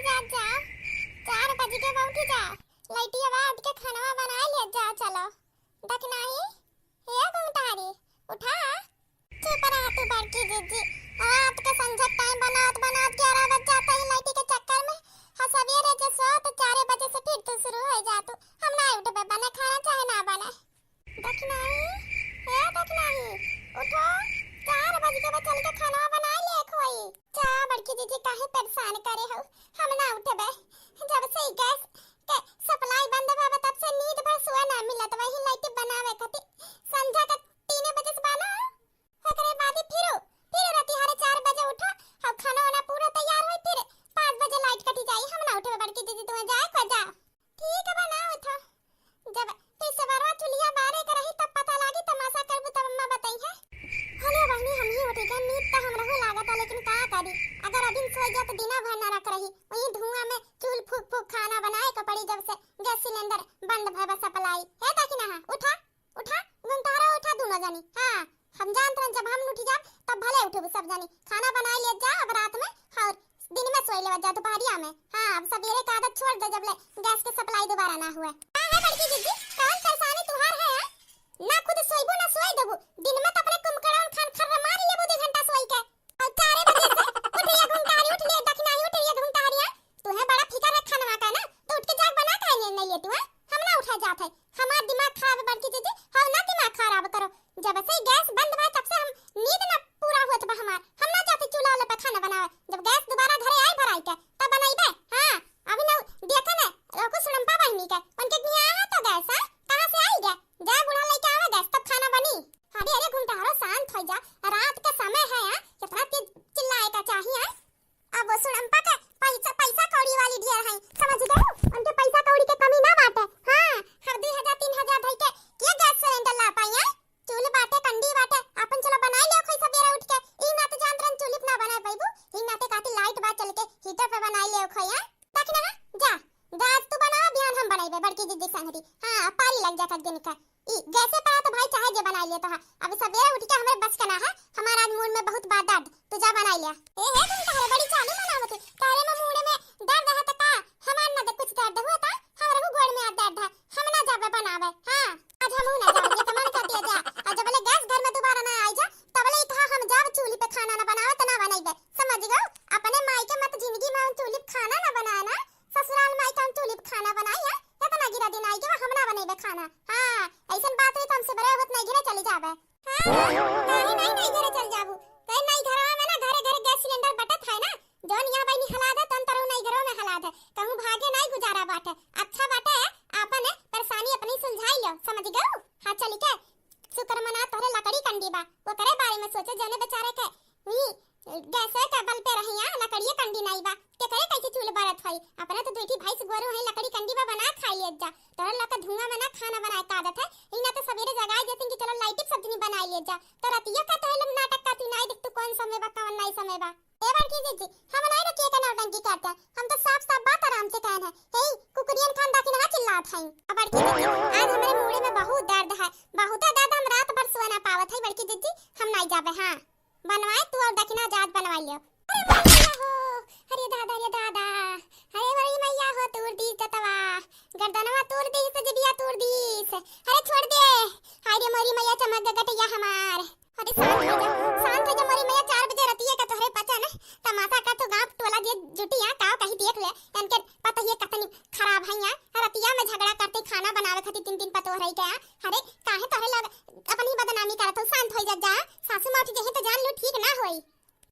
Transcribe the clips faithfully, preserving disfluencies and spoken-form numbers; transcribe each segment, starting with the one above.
जा, जा, चार बज के बा, उठी जा, लइटिया बा, उठ के खानवा बनाइ ले जा, चलो। देख नाही, हे घुंघटारी, उठा। चुप रहा तू बड़की जिज्जी, रात के संझा के टाइम बनावत बनावत ग्यारह बज जाता है लइटी के चक्कर में। हाँ, सवेरे जे सो तो चार बजे से फिर तू शुरू होइ जा तू। हम ना उठबे, बने खाना चाहे ना बने। देख नाही, हे देख नाही, उठो, चार बज के बा, चल के खाना बनाइ ले खोई। जा बड़की जिज्जी, काहे परेशान करे हो, हम ना उठबे। जब से ई गैस के सप्लाई बंद बा, तब से नींद भर सोए ना मिलत, वही लइटी बनावे खातिर संझा के तीन बजे से बा ना, ओकरे बाद फिर, फिर राती हरे चार बजे उठो, अब खाना वाना पूरा तैयार होई, फिर पाँच बजे लाइट कटी जाई, हम ना उठबे बड़की जिज्जी, तू जाए को जा। ठीक बा, ना उठो। जब फिर से बरवा चुलिया बारे के रही, तब पता लागी, तमाशा करबू, तब अम्मा बताई है। हले बहिनी, हम ही उठी गए, नींद तो हमरहू लागत है, लेकिन का करी, अगर अभी सोई जा तो दिना भर नरक रही, वही धुआं में चूल फूक फूक खाना बनाए के पड़ी, जब से गैस सिलेंडर बंद भय बा सप्लाई। हे देखी ना, उठा, उठा, घुंघटारो उठा, दोनों जनी। हाँ, हम जानत रहन, जब हम उठ जाब, तब भले उठबू सब जनी। खाना बनाइ ले जा अब रात में, और दिन में सोइ लेवा जा दोपहरिया में। हाँ, अब सवेरे का आदत छोड़ दे, जब ले गैस के सप्लाई दोबारा ना हुए। का है बड़की जिज्जी, कौन परेशानी तुहार है, हाँ? ना खुद सोइबू, ना सोइ देबू। दिन में तो अपने कुंभकर्ण खान खर्र मार लेबू दू घंटा सोइ के। और चार बजे से उठ रे घुंघटारी, उठ रे दखिनाही, उठ रे घुंघटारी, हाँ? तुहे बड़ा फिकर है खानवा का ना, तो उठ के जाके बना काहे नहीं, नहीं लेतू, हाँ? हम ना उठा जात है, हमार दिमाग खराब है बड़की जिज्जी, हम ना दिमाग खराब करो। जब से गैस बंद भा, तब से हम नींद ना पूरा होत बा हमार। हम ना जाते चूल्हा वाले पे खाना बनावे। जब गैस दोबारा घरे आई भराई के, तब बनइबे। हाँ, अभी ना देखे ना, रखो सुड़म्पा बहिनी के, उनके किहाँ है तो गैस, हाँ? कहाँ से आई गै? जा बूढ़ा लइके आवे गैस, तब खाना बनी। अरे, अरे, घुंघटारो शांत होइ जा, रात के समय है, हाँ? कितना तेज चिल्लाए का चाहिए, हाँ? अब वो सुड़म्पा के पैसा, पैसा कौड़ी वाली ढेर है, समझ गए? उनके पैसा कौड़ी के कमी ना बाटे। हाँ, हर दू हजार, तीन हजार धई के, के गैस सिलेंडर ला पाई, हैं? चूल बाटे, कंडी बाटे, आपन चलो बनाइ ले खोई सबेरे उठ के। ई नाते जानत रहन चूल्ही पे ना बनाइ पइबू, ई नाते कहती लाइट बा, चल के हीटर पे बनाइ ले खोई, हैं? ताकि ना, जा, जा आज तू बनावा, बिहान हम बनइबे, बड़की जिज्जी संगरी। हाँ, अब पारी लग जात एक दिन का। ई गैसे पर तो भाई चाहे जे बनाइ ले तो है। अब सबेरे उठ के हमरे बस का ना है, हमार आज मूड़ में बहुत बा दर्द, तू जा बनाइ ले। ए हे, तुम तहरे बड़ी चालू मनावत हो, तहरे में मूड़े में दर्द है तो का? हमार ना दे कुछ दर्द हुआ था, हमरहू गोड़ में आज दर्द है, हम ना जाबे बनावे। हाँ, आज हमहू ना जाबे, ये तो मन कहती है जा। और जब ले गैस घर में दोबारा ना आई जा, तब ले कहा हम जाब चूल्ही पे खाना ना बनावे तो ना बनइबे, समझ गओ? अपने माई के मत जिंदगी में हम चूल्ही पे खाना ना बनाए ना, ससुराल में आई के हम चूल्ही पे खाना बनाई है? इतना गिरा दिन आई के हम ना बनइबे खाना। हाँ, ऐसन बात हुई तो हमसे बड़े होत नहीं घरे चली जाबे। हाँ, काहे नहीं, नहीं घरे चल जाबू? कहे नहीं घरवा में ना, घरे घरे गैस सिलेंडर बटत है ना, जौन यहाँ बहिनी हला दे, तौन तरऊ नहीं घरवा में हला दे। कहूँ भागे नहीं गुजारा बाटे। अच्छा बाटे, आपन परेशानी अपनी सुलझाई लो, समझ गऊ? हाँ, चली के शुक्र मना तोहरे लकड़ी कंडी बा, ओकरे बारे में सोचे, जौने बेचारे के हुई गैसे का बल पे रही, यहाँ लकड़िए कंडी नाई बा, केकरे कैसे चूल्ह बरत होई? अपना तो दुइठी भैंस गोरू है, लकड़ी कंडी बा, बना खाई लेत जा। तोहरे लोग के धुआं में ना खाना बनाए का आदत है, ई ना तो सवेरे जगाई देती कि चलो लाइट सब जनी बनाई लेत जा। तो रतिया का तोहरे लोग नाटक करती, नाई देख तू कौन समय बा, कौन नाई समय बा। ए बड़की जिज्जी, हम नाई रतिया का नौटंकी करते, हम तो साफ साफ बात आराम से कहन है। हे कुकुरियन खान दाखिन ना चिल्लात है। अब बड़की जिज्जी, आज हमरे मूड़े में बहुत दर्द है, बहुत दर्द, हम रात भर सोए ना पावत है बड़की जिज्जी, हम नाई जाबे। हाँ। बनवाए तू और दखिना जात बनवाई लियो। अरे मैया हो, अरे दादा, अरे दादा, अरे बड़ी मैया हो, तूर दीस जतवा, गर्दनवा तूर दीस, जिबिया तूर दीस, अरे छोड़ दे, हाय रे मोरी मैया चमक गगटैया हमार। अरे शांत हो जा, शांत हो जा मोरी मैया, चार बजे रतिया का तोहरे पचन, तमाशा का तू गाँव टोला जे जुटिया, काव कही देख ले, इनके पतहिए कतनी खराब है यहाँ, रतिया में झगड़ा करते खाना बनावे खातिर तीन तीन पतोह रही गया। अरे काहे तोहरे लोग अपनी बदनामी करत हो, शांत हो जा, जा, सासू माँ उठ जइहे तो जान लू ठीक ना होई।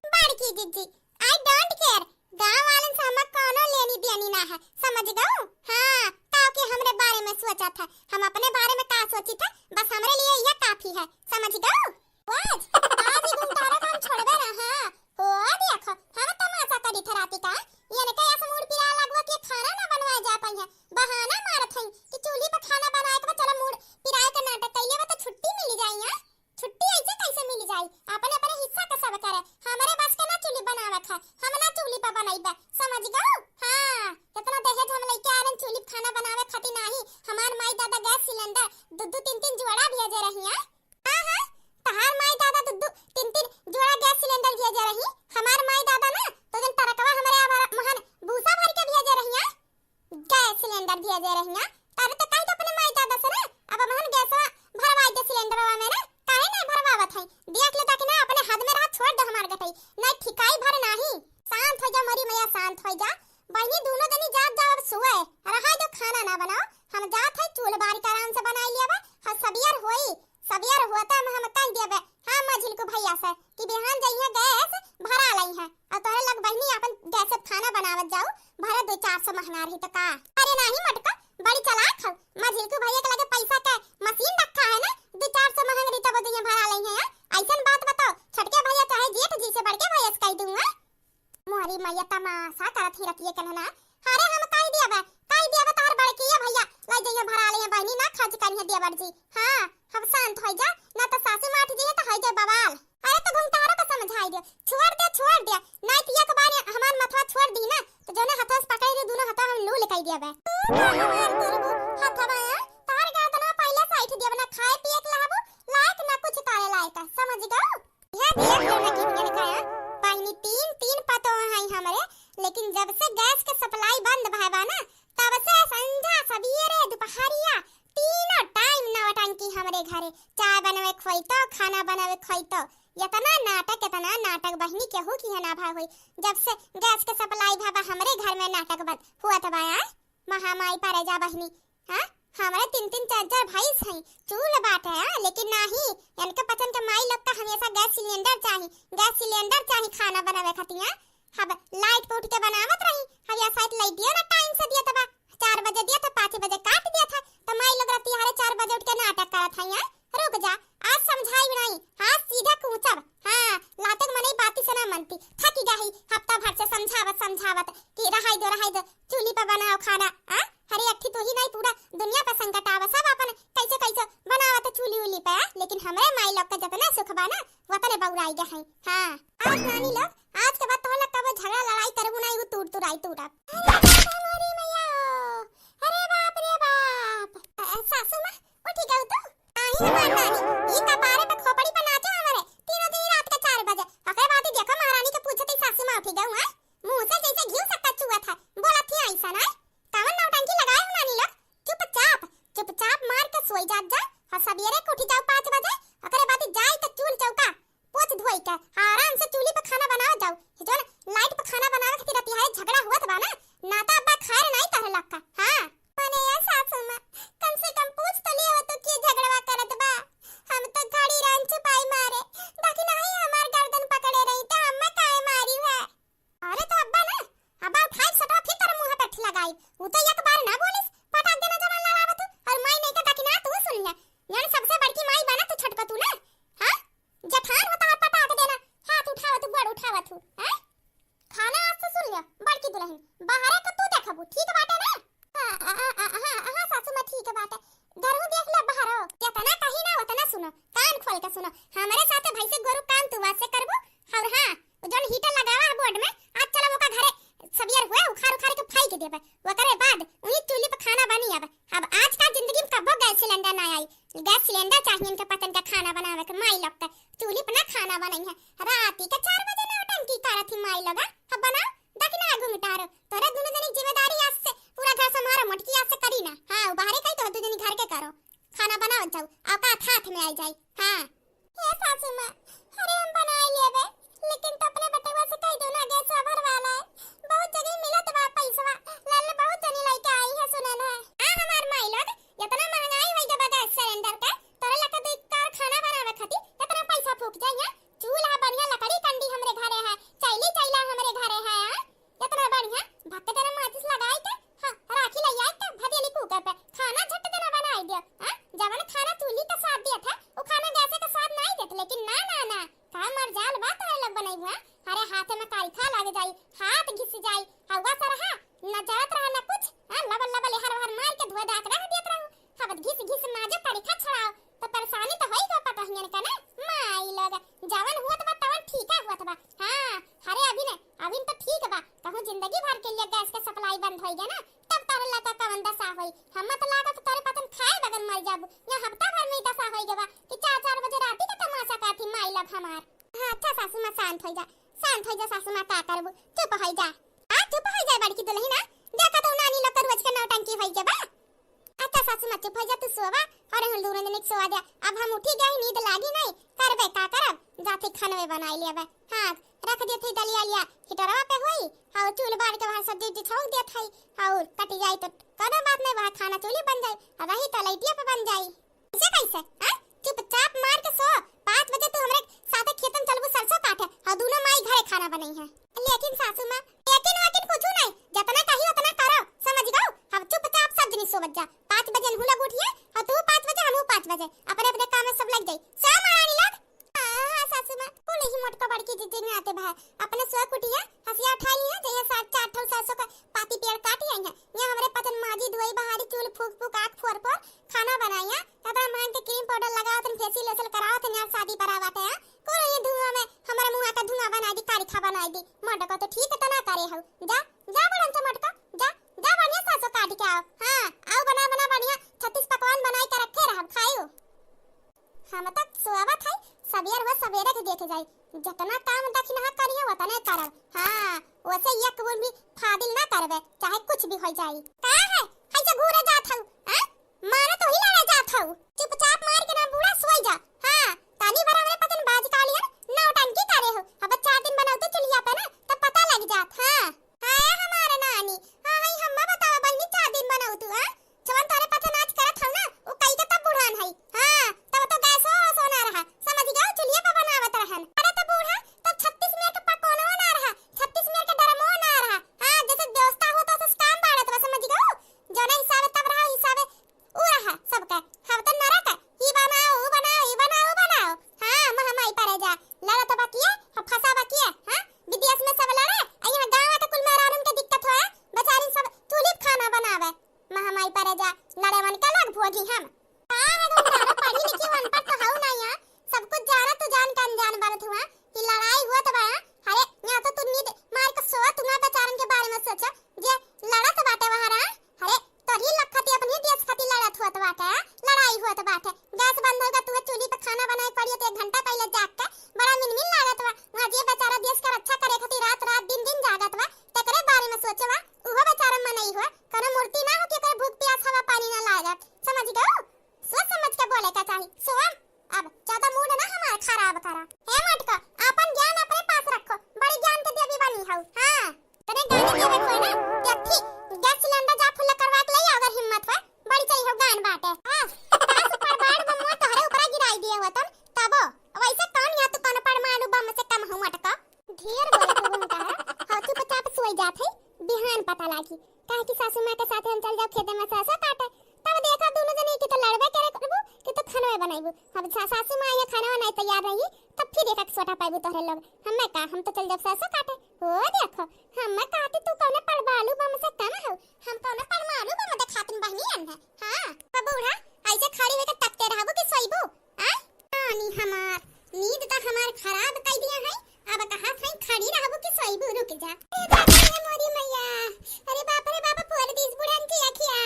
बड़की जिज्जी, I don't care, गाँव वालन से हमार कौनो लेनी देनी ना है, समझ गऊ? हाँ, काव के हमरे बारे में सोचत है, हम अपने बारे में का सोचित है, बस हमरे लिए यह काफी है, समझ गऊ? आज, आज ई गुंडारा काम छोड़बे ना, हाँ। ओ देखो, हम तमाशा करी थे राती का, ये ने कैसे मूड़ पिरा लगवा के खाना ना बनवाए जा पाई है, बहाना मारत है कि चूल्ही पर खाना बनाए के बा, चलो मूड़ पिराए के नाटक कैले बा तो छुट्टी मिल जाई, हाँ? छुट्टी ऐसे कैसे मिल जाई? अपने, अपने हिस्सा का सब करे। हमरे बस का ना चूल्ही बनावे खा, हम ना चूल्ही पर बनाई बा, समझ गऊ? हाँ, इतना दहेज हम लेके आ रहे चूल्ही पर खाना बनावे खातिर नाही। हमार माई दादा गैस सिलेंडर दू दू तीन तीन जोड़ा भेजे रही, हाँ? हाँ, हाँ, तहार माई दादा दू दू तीन तीन जोड़ा गैस सिलेंडर भेजे रही। हमार माई दादा ना तो जन ट्रकवा हमरे आवारा महन भूसा भर के दे रहिया, तब तो कही तो अपने माई दादा से ना, अब हमहन गैसवा भरवाई दे सिलेंडरवा में ना, काहे नहीं भरवावत है? देख ले ताकि ना अपने हद में रहा, छोड़ दे हमार गटई, नहीं ठिकाई भर नाही। शांत हो जा मोरी मैया, शांत हो जा। बहिनी दोनों जनी जात जाओ अब सुए, रहा दो खाना ना बनाओ, हम जात है चूल्ह बारी के आराम से बनाई लियाबा, और सबियर होई, सबियर होता हम, हम कह देबे, हाँ, मझिलकू भैया से कि बिहान जइहे गैस भरा लइहे, और तोहरे लग बहिनी अपन गैस से खाना बनावत जाऊ, भले दो चार सौ महंगा रही तो का। अरे नाही मटका, बड़ी चालाक हो, मझिलकू भैया के लगे पैसा के मशीन रखा है ना, दो चार सौ महंग रही तब दुनिया भरा लइहे, हैं? ऐसन बात बताओ, छोटके भैया चाहे जेठ जी से बड़के भैया से कह दूंगा। मोरी मैया तमाशा करत ही रतिये के ना। अरे हम कह दिया बे, कह दिया बे तोहर बड़किया भैया, ले जइहे भरा ले बहिनी, ना खर्च करिहे देवर जी। हाँ, हम शांत हो जा, ना तो सासू माँ उठ जइहे तो हो जाए बवाल। अरे तो घुमतारो का समझाई दे, छोड़ दे, छोड़ दे, नहीं तो एक बार हमार मथवा छोड़ दी ना, तो जोने हथवा से पकड़ के दोनों हथवा हम लू ले कह दिया बे। तू का हमार करबू हथवा, तोहर गर्दनवा पहले से ऐठ दिया बे, ना खाए पिए के लायक, ना कुछ करे लायक, समझ गऊ? यह देख लो ना किनियन का, बहिनी तीन, तीन पतोह हैं हमरे, लेकिन जब से गैस के सप्लाई बंद भय बा ना, तब से संझा, सबेरे, दुपहरिया, तीनों टाइम नौटंकी हमरे घरे। चाय बनवे खोइतो, खाना बनवे खोइतो, इतना नाटक, इतना नाटक बहिनी केहू किहे ना भा होई। जब से गैस के सप्लाई भय बा हमरे घर में नाटक बंद हुआ त बा, आय? महामाई परे जा बहिनी, हाँ? हमरे तीन तीन चार चार भैंस हैं, चूल बाटे, हाँ? लेकिन नाही, इनके पचन के माई लोग का हमेशा गैस सिलेंडर चाही, गैस सिलेंडर चाही खाना बनावे खातिर, हाँ? अब लाइट पे उठ के बनावत रही, अब या शायद लाइट दियो ना टाइम से दिया था, चार बजे दिया था, पाँच बजे काट दिया था, तो माई लोग राती हरे चार बजे उठ के नाटक करत है, हाँ? रुक जा, आज समझाई नहीं, आज सीधा कूचब, हाँ? लातक मनई बाती से ना मनती, थकी गई हफ्ता भर से समझावत समझावत कि रहाई दो, रहाई दो, चूल्ही पे बनाओ खाना, हाँ? अरे अट्ठी तू ही नहीं, पूरा दुनिया पे संकट आवा, सब अपन कैसे कैसे बनावत चूल्ही उल्ही पे, हाँ? लेकिन हमरे माई लोग का जितना सुख बा ना, वतने बउराई गए हैं। हाँ, आज नानी लोग, आज के बाद तोह लोग कबो झगड़ा लड़ाई करबू नहीं, वो तूर तुराई तूरब। अरे बाप रे मैया, अरे बाप रे बाप। अ, सासू माँ, उठी गऊ तू? आई हमार नानी, ई कपारे पे खोपड़ी पे नाचे हमारे, तीनों दिन रात के चार बजे। ओकरे बाद ही देखो महारानी के पूछत ही सासू माँ उठी गऊ, हैं? मुँह से जैसे घी सक्का चुआ था, बोलत थी ऐसा ना। कवन नौटंकी लगाए हो नानी लोग? चुपचाप, चुपचाप मार के सोई जात जा, और सबेरे के उठी जाओ पाँच बजे, ओकरे बाद जाई तो चूल चौका पोछ धोई के आराम से चूल्ही पे खाना बनाओ जाओ। ये जो ना लाइट पे खाना बनावे खातिर रहती है, झगड़ा हुआ बा ना, ना तो अब्बा खैर नहीं तोहरे लक्का। हाँ। मने या सासू माँ, कम से कम पूछ तो लिया हो तो के झगड़वा करत बा। हम तो खड़ी रहन छुपाई मारे, बाकी नहीं हमार गर्दन पकड़े रही तो अम्मा काहे मारी है? अरे तो अब्बा ना, अब्बा उठाई सटवा फिर तेरे मुँह पे लगाई। वो तो एक बार ना बोलिस, पटाक देना जवान लड़ावत हूँ, और माई नहीं का ताकि ना तू सुन ले। यानी सबसे बड़की माई बना तू छोटका तू ना, हाँ? जठान होता है पटाक देना, हाथ उठावत हूँ, गोड़ उठावत हूँ, हैं? खाना आज से सुन ले, बड़की दुल्हन, बाहरे का तू देखबू, ठीक बाटे ना? हाँ, आ, आ, आ, हाँ, हाँ, सासू माँ ठीक बाटे, घरहू देख ले बाहरो। जितना कही ना उतना सुनो, कान खोल के सुनो, हमारे साथे भैंसे गोरू कान तू वासे करबू, और हाँ, जौन हीटर लगावा है बोर्ड में, आज चलो ओका घरे सबियर हुए उखाड़ उखाड़ के फेंक देबे। ओकरे बाद उही चूल्ही पे खाना बनी। अब, अब आज का जिंदगी में कब्बो गैस सिलेंडर ना आई। गैस सिलेंडर चाहिए इनके पतन का खाना बनावे के, माई लोग के चूल्ही पे ना खाना बनई है। राती के चार बजे नौटंकी करत ही माई लोग, अब बनाओ, दखना घुमटारो। तोरे दुनो जनी जिम्मेदारी आज से पूरा घर संभारो, मोटकी आज से करी ना। हाँ, उ बाहरे कही तो दुनो जनी घर के करो। खाना बनावत जाऊ, औकात हाथ में आई जाई। हाँ। हे सासू माँ, अरे हम बनाए लेबे, लेकिन तो अपने बेटवा से कह दो ना, गैसवा भरवा लाए। बहुत जगह मिलत बा पैसवा, लाल बहुत जनी लइके आई है, सुने ना। आ हमार माई लोग, इतना महंगाई होई गबा गैस सिलेंडर के, तोरे लगे दो कार खाना बनावे खातिर इतना पैसा फूक जाई है। चूल्हा बढ़िया लकड़ी कंडी हमरे घरे है, चैली चैला हमरे घरे है, हाँ? इतना बढ़िया भक्के देना माचिस लगाई के, हाँ, राखी ले आई के भदेली कुकर पे खाना झट देना बनाई दिया, हाँ? जवन खाना चूल्ही के साथ दिया था, वो खाना गैस के साथ नहीं देत, लेकिन ना, ना, ना, का मर जाल बा तोरे लोग बनाई हुआ? अरे हाथ में कारिखा लग जाई, हाथ घिस जाई, हवा से रहा, न जरत रहा न कुछ, हाँ? लबल लबल हर हर मार के धुआं दांत रह देत रहू, अब घिस घिस माजे कारिखा छड़ाओ, तो परेशानी तो होई गो पतोहियन का ना, माई लोग, जवन हुअत बा तवन ठीका हुअत बा, हाँ? अरे अभी ने, अभी तो ठीक बा, कहूँ जिंदगी भर के लिए गैस के सप्लाई बंद होई गया ना, तब तोरे लता कवन दशा होई। हम तो लागत तोरे पतन खाए बगैर मर जाबू। यहाँ हफ्ता भर में ही दशा होई गवा कि चार, चार बजे राती के तमाशा का थी माई लोग हमार। हाँ, अच्छा सासू माँ, शांत होई जा, शांत होई जा सासू माँ, का करबू, चुप होई जा। आ, चुप होई जा बड़की दुल्हन, आ, देखा तो नानी लोग का रोज के नौटंकी होई गवा। चुप होइ जा तू सोवा, अउर हम दूनो जने के सोवा द्या। अब हम उठी गए, नींद लागी नहीं, करबे का करब, जाते खनवे बनाई लेबे। हाँ, रख देते दलिया लिया हीटरवा पे होई, अउर चूल्ह बार के वहाँ सब्जी उब्जी छौंक देत हई, अउर कटी जाई तो कउनो बात नहीं, वहाँ खाना चूल्हे बन जाई, अउर रही तो लइटिया पे बन जाई। ऐसे कैसे? हाँ? चुपचाप मार के सो। पाँच बजे तू हमरे साथे खेतन चलबू सरसों काटे, अउर दूनो माई घरे खाना बनइहैं। लेकिन सासू माँ, लेकिन वेकिन कुछू नहीं, जतना कही उतना करो, समझ गऊ? हम चुपचाप सब जनी सोवत जा। पाँच बजे उनहू लोग उठिहैं, अउर तू पाँच बजे, हमहू पाँच बजे, अपने अपने काम में सब लग जाई। सो महारानी लोग। हाँ, हाँ, सासू माँ, कुल ही मोटका बड़की जिज्जी में आते बा, अपने सो के उठिहैं, हसिया उठाई लिहैं, जइहैं सात, चार ठो सरसों का पाती पेड़ काट आई हैं। यहाँ हमरे पतन माजी धोई बहारी, चूल्ह फूक फूक, आग फोर फोर, खाना बनाई हैं। कतरा मांग के cream powder लगावत हैं, facial वेशियल करावत हैं, यहाँ शादी परा बाटे हैं। कुल ये धुआं में हमरे मुँह का धुआं बनाई दी, कारिखा बनाई दी। मोटको तो ठीक तना करे हऊ। जा, जा बड़न से मोटको, जा, जा बढ़िया सरसों काट के आओ। हाँ, आओ बना बना बढ़िया छत्तीस पकवान बनाई के रखे रहब, खाइयो। हम तक सोवत है, सबेर हो सबेरे के देखे जाई। जतना काम दखिनहा करिहैं, ओतने करब। हाँ, ओसे एक बूंद भी फादिल ना करबे, चाहे कुछ भी होइ जाई। का है? है जे घूरे जात हऊ, हाँ? मारे तो ही लड़े जात हऊ। चुपचाप मार के ना बूढ़ा सोई जा। हाँ, तानी भर हमरे पतन बाज कालियन, नौटंकी करे हो। अब चार दिन बनौते चुलिया पे ना, तब पता लग जात। हाँ। हाय हमार नानी, हाँ, हाय हम्मा बतावा बहिनी, चार दिन बनऊ तू, हाँ? जवन तोरे पथे नाच करत हऊ ना, उ कई के तब बुढ़ान हई। हाँ, तब तो गैसो वैसो ना रहा, समझ गऊ, चुलिये पे बनावत रहन। अरे तो बूढ़ा, तब छत्तीस मेर के पकोनवा ना रहा, छत्तीस मेर के डरमो ना रहा। हाँ, जैसे व्यवस्था होता, वैसे काम बाड़त बा, समझ गऊ? जौने हिसाबे तब रहा, हिसाबे उ रहा सबका, हम तो नरक, ई बनाओ, उ बनाओ, ई बनाओ, उ बनाओ। हाँ, महामाई परे जा, लड़त बा किया, हम फंसा बा किया, हाँ? विदेश में सब लड़े, आ यहाँ गाँव के कुल मेहरारून के दिक्कत होए, बेचारिन सब चूल्ही पे खाना बनावे। महामाई परे जा, लड़े मन के लग भोगी हम। का है तुम तारा पढ़ी लिखी अनपढ़ तो हऊ ना यहाँ, सब कुछ जाना तू जान के अनजान बनत हुआ, कि लड़ाई हुआ तो बा, अरे यहाँ तो तू नींद मार के सोवत हुआ बेचारन के बारे में सोचा, जे लड़त बाटे वहाँ रहा, अरे तोही लोग खातिर अपनी देश खातिर लड़त होत बाटे, लड़ाई होत बाटे। गैस बंद होगा, तुहे चूल्ही पे खाना बनाए पड़ी तो एक घंटा पहले जाग के बड़ा मिनमिन लागत बा। वहाँ जे बेचारा देश के रक्षा करे खातिर रात रात दिन दिन जागत बा, तेकरे बारे में सोचे बा, उहो बेचारा मनई हो, कोनो मूर्ति ना हो कि ओकरे भूख प्यास हवा पानी ना लागत, समझ गऊ? सोच समझ के बोले का चाही। सोवा, अब ज्यादा मूड ना हमार खराब करा। हे मटका, आपन ज्ञान अपने पास रखो, बड़ी ज्ञान के देवी बनी हऊ। हाँ, तने गाने देवे कोई ना, देखी, गैस सिलेंडर जा फुल करवा के ले आओ अगर हिम्मत हो, बड़ी चली हो गान बाटे। हाँ, दस परबार बमुआ तोहरे ऊपरा गिराई दिए होतन, तबो, वैसे कौन या तू कौन परमाणु बम से कम हो मटका? ढेर बोलत हो उनका, हाँ, चुपचाप सोई जात है, बिहान पता लागी। काहे कि सासू माँ के साथे हम चल जाओ खेते में सरसों काटे, तब देखा दोनों जने की तो लड़बे करे करबू कि तो खानवे बनाइबू। अब सा-, सासू माँ ये खाना बनाए तैयार रही, तब फिर एक एक सोटा पाइबू तोहरे लोग। हमें का, हम तो चल जाओ सरसों काटे। ओ देखो, हमें कहती तू कौने परमाणु बम से कम हो, हम कौने परमाणु बम देखातिन बहनी अन है। हाँ, तो बूढ़ा ऐसे खड़ी होके तकते रहबू कि सोइबू? आय? रानी हमार, नींद त हमार खराब कई दिया है, अब कहा था खड़ी रहबू कि सोइबू, रुक जा। ए दादा रे मोरी मैया, अरे बाप रे बाप, फोड़ दीस बुढ़न की अखिया।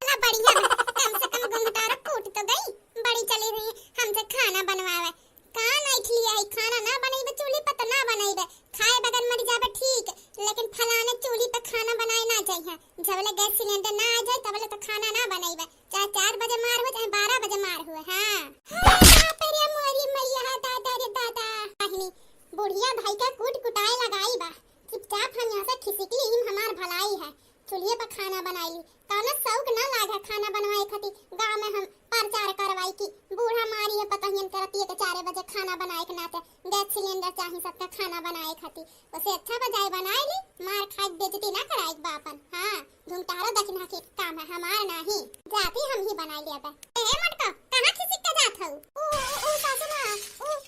ला बढ़िया बा, कम से कम घुंघटारा फूट तो गई, बड़ी चली रही हमसे खाना बनवावे। का नाइख लिया है, खाना ना बनइबे, चूल्ही पर त ना बनइबे, खाए बगैर मर जाबे ठीक, लेकिन फलाने चूल्ही पे खाना बनाए ना चाहिए। जबले गैस सिलेंडर ना आ जाए, तबले तो खाना ना बनइबे, चाहे चार बजे मार हो, चाहे बारह बजे मार हुए। हाँ। अरे बाप रे मोरी मैया, दादा रे दादा। बहिनी, बुढ़िया भाई का कूट कुटाए लगाई बा, चुपचाप हम यहाँ से खिसक ली, इम हमार भलाई है। चूल्हे पर खाना बनाई ली, कौनो शौक ना लागे खाना बनवाए खातिर। गाँव में हम प्रचार करवाई कि बूढ़ा मारी है पतोहियन के रतिये के चारे बजे खाना बनाए के नाते गैस सिलेंडर चाही सबका खाना बनाए खातिर। ओसे अच्छा बजाय बनाए ली, मार खाए बेइज्जती ना कराए के बा अपन। हाँ, घुंघटारो दखिनहा के काम है, हमार नाही। जाती हम ही बनाई लिया बे। ए मटका, कहाँ खिसिक के जात हऊ? ऊ, ऊ, ऊ सासू माँ, ऊ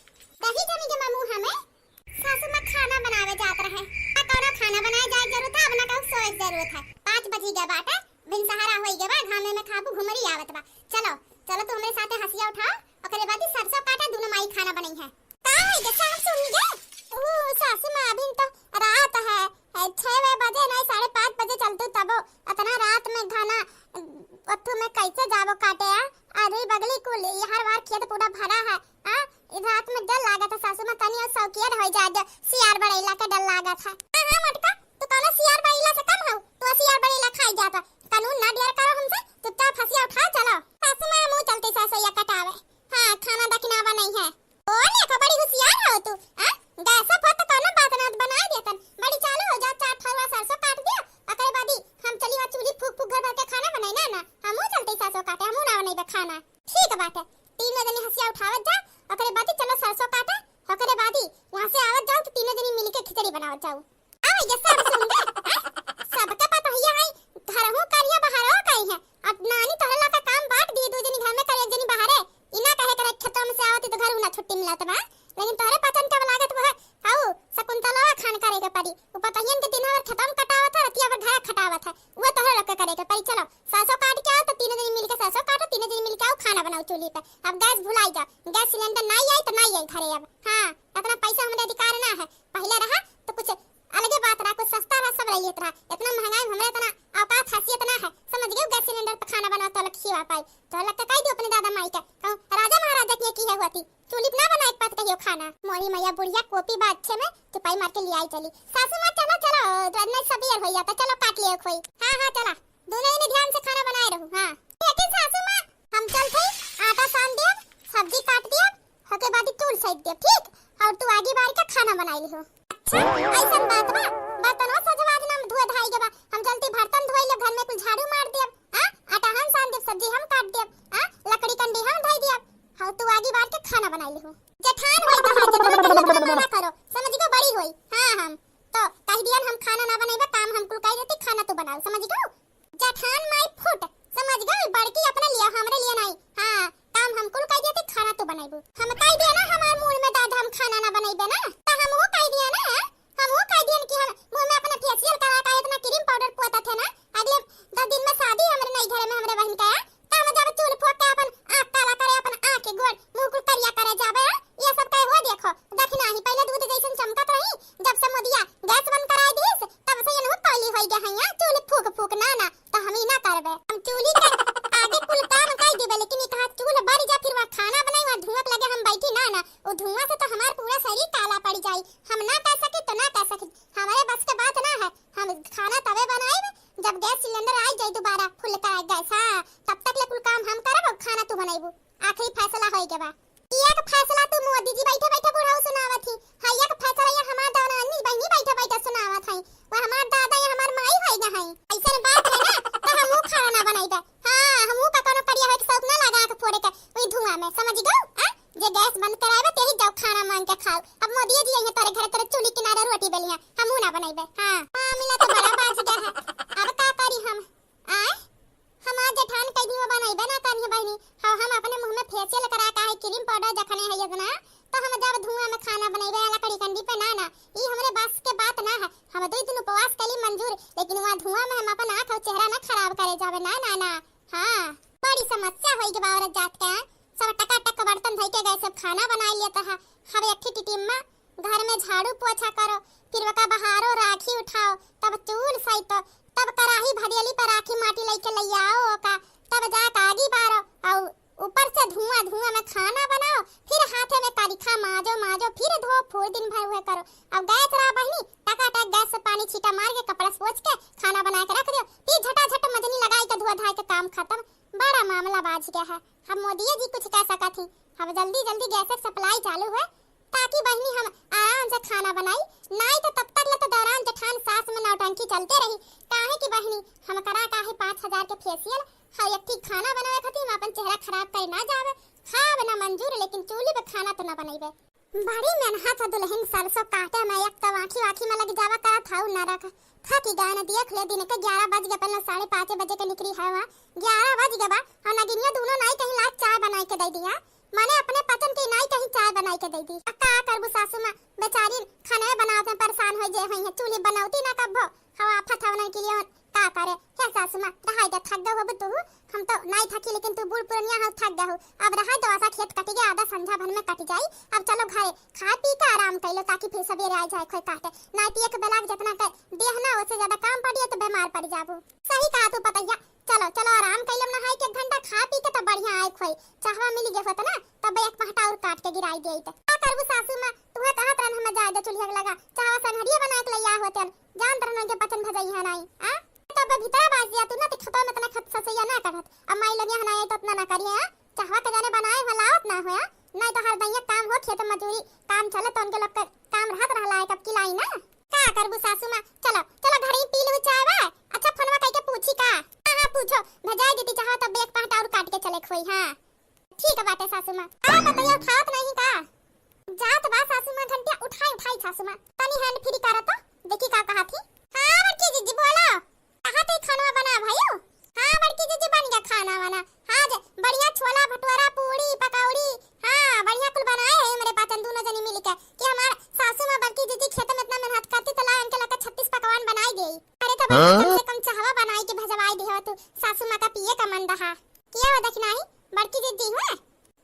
दही जमी के मामू हमें। सासू माँ खाना बनावे जात रहे। आ कौनो खाना बनाए जाए के जरूरत है, अब ना कहू सोए के जरूरत है। पाँच बजी गए बाटे, भिनसहरा होई गए बा, घामे में खाबू घुमरी आवत बा। चलो, चलो तू हमरे साथे हसिया उठाओ, ओकरे बाद ही सरसों काटे, दोनों माई खाना बनई है। का है गे, सास सुन गे? ओ, सासू माँ, अभी तो रात है, ए, छह बजे नहीं, साढ़े पाँच बजे चलतू तबो, अतना रात में घना, अ, ओथू में कैसे जाबो काटे, आ? अरे बगली कुल, ये हर बार खेत पूरा भरा है, आ? ई रात में डर लागत है, सासू माँ तनी और शौकियन हो जा, जो सियार बड़ैला के डर लागत है। हाँ, हाँ, मटका, तू कौनो सियार बड़ैला से कम हऊ, तू सियार बड़ैला खाई जात है। कानून ना डेर करो हमसे, चुपचाप हसिया उठाओ, चलो। सब सुन गे, हैं? सबके पतोहिया है, घरहू करिया बहरो कई है। अब नानी तोहरे ला का काम बांट दी, दू जनी घर में करे, एक जनी बाहरे। ई ना कहे करे खेतों में से आवती तो घर ना छुट्टी मिलत बा, लेकिन तोहरे पचन के लागत वह, हऊ शकुंतलवा खान करे के पड़ी। उ पतोहियन के दिन भर खेतों में कटावत है, रतिया भर घर खटावत है, वो तोहरे लोग के करे के पड़ी। चलो, सरसों काट के आओ तो तीनों जनी मिलके सरसों काटो, तीनों जनी मिलके आओ, खाना बनाओ चूल्ही पे। अब गैस भुलाई जा, गैस सिलेंडर नाई आई तो नाई आई घरे अब। हाँ, इतना पैसा हमरे अधिकार ना है, पहले रहा तो कुछ अलगे बात रहा, कुछ सस्ता रहा, सब ले लेत रहा। इतना महंगाई में हमरे इतना औकात हैसियत ना है, समझ गए? गैस सिलेंडर पे खाना बनाओ तो अलग खिवा पाई, तो अलग के कह दियो अपने दादा माई के, कहूँ राजा महाराजा की, की है हुआ थी, चूल्ही पे ना बनाए के पास कहियो खाना। मोरी मैया बुढ़िया कोपी बा अच्छे में, चुपाई मार के ले आई चली। सासू माँ चलो, चलो, तो नहीं सबेर हो जाता, चलो काट लियो खोई। हाँ, हाँ, चला, दोनों ही ने ध्यान से खाना बनाए रहू। हाँ, लेकिन सासू माँ, हम चलत हई, आटा सान देब, सब्जी काट देब, ओके बाद ही चूल सैत देब, ठीक? और तू आगी बार के खाना बनाई लिहो। अच्छा, ऐसन बात बा? बर्तनवा सजवा देना, धोए धाई के बा। हम चलती बर्तन धोई लेब, घर में कुल झाड़ू मार देब, आ? आटा हम सान देब, सब्जी हम काट देब, आ? लकड़ी कंडी हम धोई देब। हाँ, तू आगी बार के खाना बनाई लिहो। जेठान होई तो है, जेठान के लिए मना करो, समझ गो, बड़ी होई। हाँ, हम तो कह दियन हम खाना ना बनाइबे, काम हम कुल कह देती, खाना तू बनाओ, समझ गो? जेठान माई फुट, समझ गई? बड़की अपने लिए, हमरे लिए नहीं। हाँ, काम हम कुल कह देती, खाना तू बनाइबू। हम कह दिया ना हमार मुंह में दादा हम खाना ना बनाइबे ना, तो हम वो कह दिया ना, हम वो कह दियन कि हम मुंह में अपने फेशियल करा का इतना क्रीम पाउडर पोता थे ना, अगले दस दिन में शादी हमरे नई घरे में हमरे बहन का, तो हम जब चूल फूक के अपन आँख काला करे, अपन आँख के गोड़ मुंह कुल करिया करे जाबे, ये सब कहे हो देखो, दखिना ही पहले दूध जैसन चमकत रही, जब से मोदिया गैस बंद कराई दीस, तब से इनहु कोयली होई गए हैं, चूल्ही फूक फूक ना ना, तो हम ही ना करबे। हम चूल्ही के आगे कुल काम कर देबे, लेकिन ये कहा चूल्ह बरी जा, फिर वहाँ खाना बनाई, वहाँ धुआं के लगे हम बैठी ना ना, वो धुआं से तो हमार पूरा शरीर काला पड़ जाई। हम ना कर सकी तो ना कर सकी, हमारे बस के बात ना है। हम खाना तबे बनाइब जब गैस सिलेंडर आई जाई दोबारा फुल करा गैस, हाँ, तब तक ले कुल काम हम करब और खाना तू बनाइबू। आखिरी फैसला होई गवा। ई एक फैसला तू मोदी जी बैठे बैठे बुढ़ऊ सुनावत ही। हाँ, एक फैसला ये हमार जवान अन्नी बहनी बैठे बैठे सुनावत है। वो हमार दादा या हमार माई होई ना है। ऐसन बात है ना, तो हमहू खाना ना बनाइबे। हाँ, हमहू का कोनो करिया होए के शौक ना लगा के फोड़े के, वही धुआं में, समझ गऊ? हाँ? जे गैस बंद करावे, तेही जाओ खाना मांग के खाओ। अब मोदी जी यहीं तोरे घर, तोरे चूल्ही किनारे रोटी बेलिया, हमहू ना बनाइबे। हाँ, मामला तो बड़ा बाज गया है। अब का करी हम? आय? हमार जेठान कई दिन में बनइबे ना करिहे बहिनी। हाँ, हम अपने मुँह में फेशियल करा का है, क्रीम पाउडर जखने है इतना, तो हम जब धुआं में खाना बनइबे लकड़ी कंडी पे ना, ना, ई हमरे बस के बात ना है। हम दुई दिन उपवास कली मंजूर, लेकिन वहाँ धुआं में हम अपन आँख और चेहरा ना खराब करे जाबे, ना, ना, ना। हाँ, बड़ी समस्या होई के बा औरत जात के, हाँ? सब टकाटक बर्तन धोई के गए, सब खाना बनाई लेता है। हम एक ही टिटिम्मा घर में झाड़ू पोछा करो, फिर ओका बहारो, राखी उठाओ, तब चूल सैतो, तब कराही भदेली पर राखी माटी लइके लइयाओ ओका, तब जाके आगी बारो, और ऊपर से धुआं धुआं में खाना बनाओ, फिर हाथे में करिखा माजो, माजो, फिर धो फूर दिन भर उहे करो। अब गैस रहा बहिनी, टकाटक गैस से पानी छीटा मार के कपड़ा से पोछ के खाना बना के रख दियो, फिर झटाझट मजनी लगाई के धुआ धाई के काम खत्म। बड़ा मामला बाज गया है। हम मोदिये जी कुछ कह सकत ही, अब जल्दी जल्दी गैस के सप्लाई चालू है, ताकि बहिनी हम आराम से खाना बनाई, नाई तो तब तक ले तो दौरान जेठान सास में नौटंकी चलते रही। काहे कि बहिनी हम करा काहे पाँच हजार के फेशियल, हर एक ठीक खाना बनावे खातिर हम अपन चेहरा खराब करे ना जावे। खाब ना मंजूर, लेकिन चूल्ही पे खाना तो ना बनइबे। बड़ी मेहनत है दुल्हन सरसों काटे में, एक तो आँखी वाँखी में लग जावा करत हऊ नरक। थकी गए न, देख ले दिन के ग्यारह बज गए, पहले साढ़े पाँच बजे के निकली है वहाँ, ग्यारह बज गए बा, और नगिनिया दोनों नाई कहीं लाग चाय बनाई के दे दिया। माने अपने पचन के नाई कहीं चाय बनाई के दे दी। अब का करबू सासू माँ, बेचारी खाने बनावत में परेशान हो जे हुई है, चूल्ही बनौती ना कब्बो, हवा आफत हवनन के लिए का करे। हे सासू माँ, रहाई दे, थक गए होबू तू, हम तो नाई थकी, लेकिन तू बूढ़ पुरनिया हो, थक गए हो। अब रहाई दो, आसा खेत कट गया, आधा संझा भर में कट जाई। अब चलो घरे, खा पी के आराम कर लो, ताकि फिर सवेरे आ जाए खोए काटे। नाई पिए के बेलाग जितना कर देह ना, उससे ज्यादा काम पड़ी है तो बीमार पड़ जाबू। सही कहा तू पतैया, चलो, चलो, आराम कर लेम, नहाई के एक घंटा खा पी के तब बढ़िया आए खोई। चाहवा मिल गए होत ना, तब एक पहटा और काट के गिराई देइत। का करबू सासू माँ, तुहे कहत रहन हमें जाए दे चूल्हे के लगा, चाहवा संहरिया बना के लइया होते, जानत रहन उनके पचन भजई है नाई, आ? तब भीतरा बाज दिया तू ना, तो खेतवा में इतना खत ससैया ना करत, अब माई लोग यहाँ ना आई तो इतना ना करिए, आ? चाहवा के जाने बनाए हो लावत ना हो, आ? नहीं तो हर दैया काम हो, खेत मजूरी काम चले तो उनके लोग के काम रहत रहला है, कब की लाई ना। का करबू सासू माँ, चलो, चलो घर ही पी लू चाय बा। अच्छा, फोनवा कइके पूछी का? हाँ, हाँ, पूछो, भेजाई देती चाहो तब एक पहटा और काट के चले खोई, हाँ। ठीक बाटे सासू माँ। आ, बतैया उठावत नहीं का? जात बा सासू माँ, घंटिया उठाई, उठाई सासू माँ। तनी hand free करा तो, देखी का कहा थी। देई। अरे तो बड़का, हाँ? कम से कम चाहवा बनाई के भेजवाई देहवा तू, सासू माँ का पिए का मन रहा। किया हो दखिनाही, बड़की जिज्जी हुआ?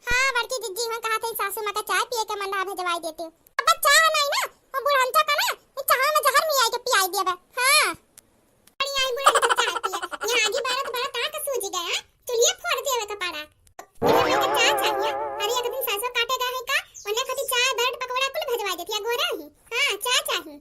हाँ, बड़की जिज्जी हुआ, कहा थे सासू माँ का चाय पिए का मन रहा, भेजवाई देती। अब चाह नहीं ना, वो बुढ़ंचा का ना, ये चाह में जहर मिलाई के पियाई दिया बा। हाँ। अरे आई बुढ़ंचा चाय पिए, यहाँ आगी बारत बारत आँख सूझ गया, चुलिया फोड़ देवे का पड़ा। इन्हें भाई का चाय चाहिए। अरे एक दिन सरसों काटे गए है का, उन्हें खातिर चाय, ब्रेड, पकौड़ा कुल भेजवाई देती है, गोरा ही। हाँ, चाय चाहिए।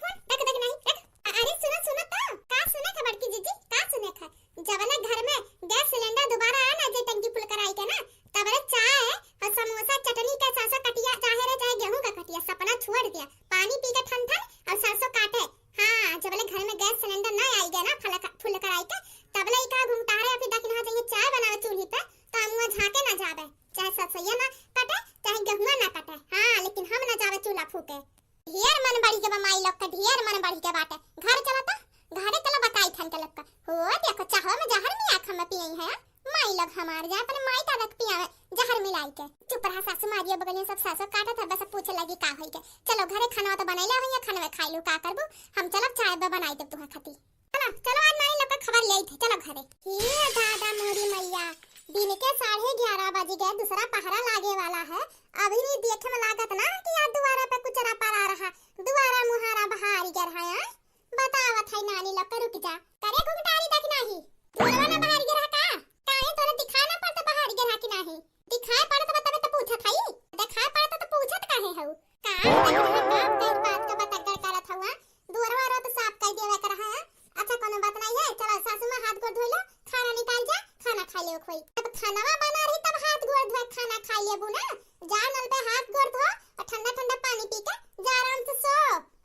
फोन रख, देख नहीं, रख। अ-, अरे सुनो, सुनो तो, का सुने थे बड़की जिज्जी, का सुने थे? जबले घर में गैस सिलेंडर दोबारा आए ना, जे टंकी फुल कराई के ना, तबले चाय और समोसा, चटनी के साथ साथ कटिया, चाहे रे चाहे गेहूं का कटिया, सपना छोड़ दिया। पानी पी के ठन ठन और सरसों काटे। हाँ, जबले घर में गैस सिलेंडर ना आई गया ना, फल का-, फुल कराई के, तबले ई का घुमतारे अभी तक ना जाइए चाय बनावे चूल्ही पे, तो हम वहाँ झांके ना जावे, चाहे सरसोइया ना कटे, चाहे गेहुआ ना कटे। हाँ, लेकिन हम ना जावे चूल्हा फूके। ढेर मन बढ़ी के बा माई लोग के, ढेर मन बढ़ी के बाटे। घरे चला तो, घरे चला बताई ठन के लोग का। हो देखो, चाहो में जहर मिला के हम पियई है, माई लोग हमार जाए अपने माई दादा के पियावे जहर मिलाई के। चुप रहा सासू, मारियो बगलियों सब सासो काटत है, बस पूछे लगी का होई के। चलो घरे खाना तो बनैले होइए, खानवे खाई लू, का करबू? हम चलब चाय बा बनाई देब तुहा खाती। चलो, चलो आज नानी लोग का खबर ले आई थे, चलो घरे। हे दादा मोरी मैया, दिन के साढ़े ग्यारह बज गए, दूसरा पहरा लागे वाला है, अभी नहीं देखे में लागत ना कि यार दुआरा पे कुचरा पड़ा रहा, दुआरा मुहारा बहारी गिर है, हाँ? बतावत है नानी लोग का, रुक जा। करे घुघटारी देख नाही, दुआरा ना बहारी गिर रहा का? काहे तोरे दिखाई ना पड़ता बहारी गिर रहा कि नाही? दिखाई पड़त बा तबे तो पूछत हई, दिखाई पड़त तो पूछत काहे हऊ? का देखत हई, का गैर बात का बतकड़ करत हऊ, हाँ? दुअरवा रो तो साफ कर देवे के रहा है। अच्छा कोनो बात नहीं है, चलो सासू माँ हाथ गोड़ धो लो, खाना निकाल जा, खाना खा ले खोई। जब खानावा बना रही तब हाथ गोड़ धोए खाना खा लेबू ना, जा नल पे हाथ गोड़ धो और ठंडा ठंडा पानी पी के जा आराम से सो।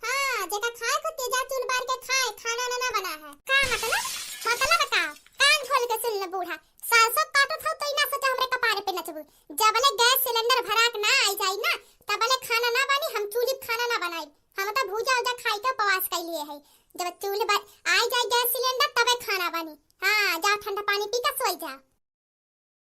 हाँ, जेका खाए खुद के जा चूल बार के खाए, खाना ना, ना बना है। का मतलब? मतलब का? कान खोल के सुन ले बूढ़ा, सरसों काटत हऊ तो ई ना सोचा हमरे कपारे पे नचबू। जबले गैस सिलेंडर भराक ना आई जाई ना, तबले खाना ना बनी, हम चूल्ही पे खाना ना बनाई। हम तो भूजा उजा खाई के उपवास कर लिए है। जब चूल्हे पर आई जाई गैस सिलेंडर तबे खाना बनी। हाँ, जा ठंडा पानी पी के सोई जा।